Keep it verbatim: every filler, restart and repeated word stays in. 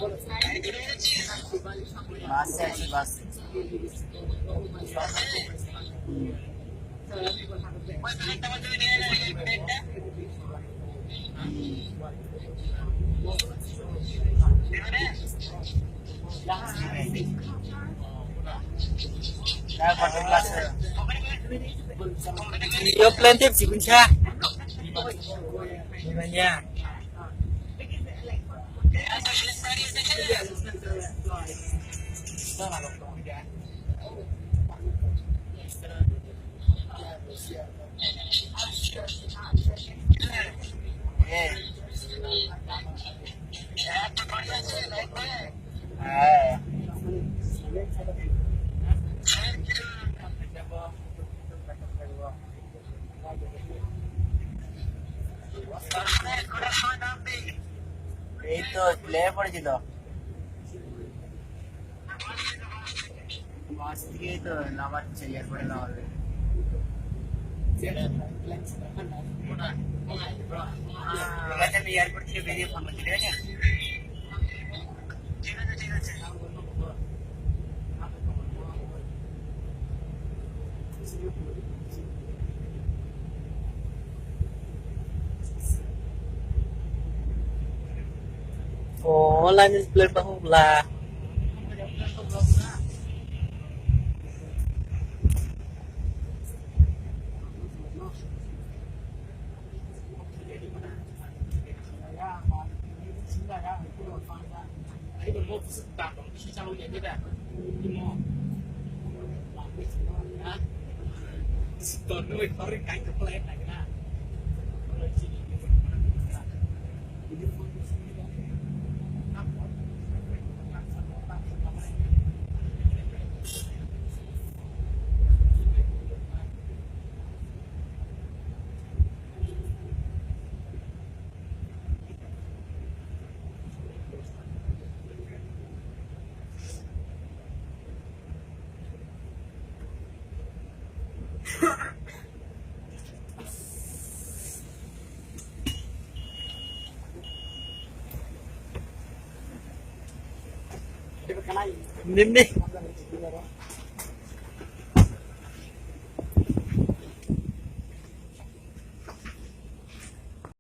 Bus-e achi, bus. Yo plan tip sibin sa. Gimana? এই তো প্লে পড়েছিল। বাস থেকে তো লাফাচ্ছে, এয়ারপোর্টে লাফাবে। ঠিক আছে, আমি এয়ারপোর্ট থেকে বেরিয়ে ফোন করছি, ঠিক আছে? Oh, online play ba hukla. Nini.